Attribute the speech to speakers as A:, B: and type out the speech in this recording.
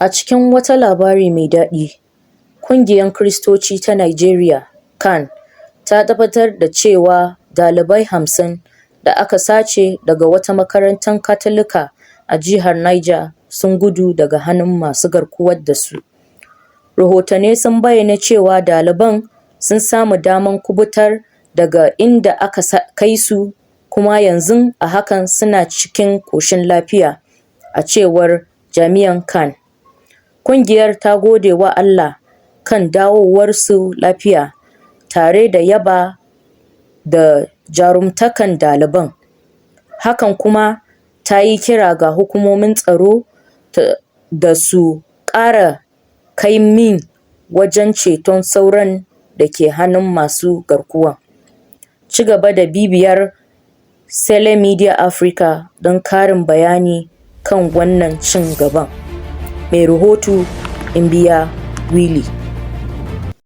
A: A cikin wata labari mai daɗi, Ƙungiyar Kiristoci ta Nijeriya (CAN) ta tabbatar da cewa ɗalibai 50 da aka sace daga wata makarantar Katolika a Jihar Niger sun gudu daga hannun masu garkuwa da su. Rahotanni sun bayyana cewa ɗaliban sun sami damar kuɓuta daga inda aka kai su kuma yanzu a haka suna cikin ƙoshin lafiya, a cewar jami'an CAN. Ƙungiyar ta gode wa Allah kan dawowarsu lafiya, tare da yaba da jarumtakar ɗaliban. Haka kuma ta yi kira ga hukumomin tsaro da su ƙara ƙaimi wajen ceto sauran da ke hannun masu garkuwar. Ci gaba da bibiyar Sahel Media Africa don ƙarin bayani kan wannan ci gaban. Mai rahoto Mbiya Willie.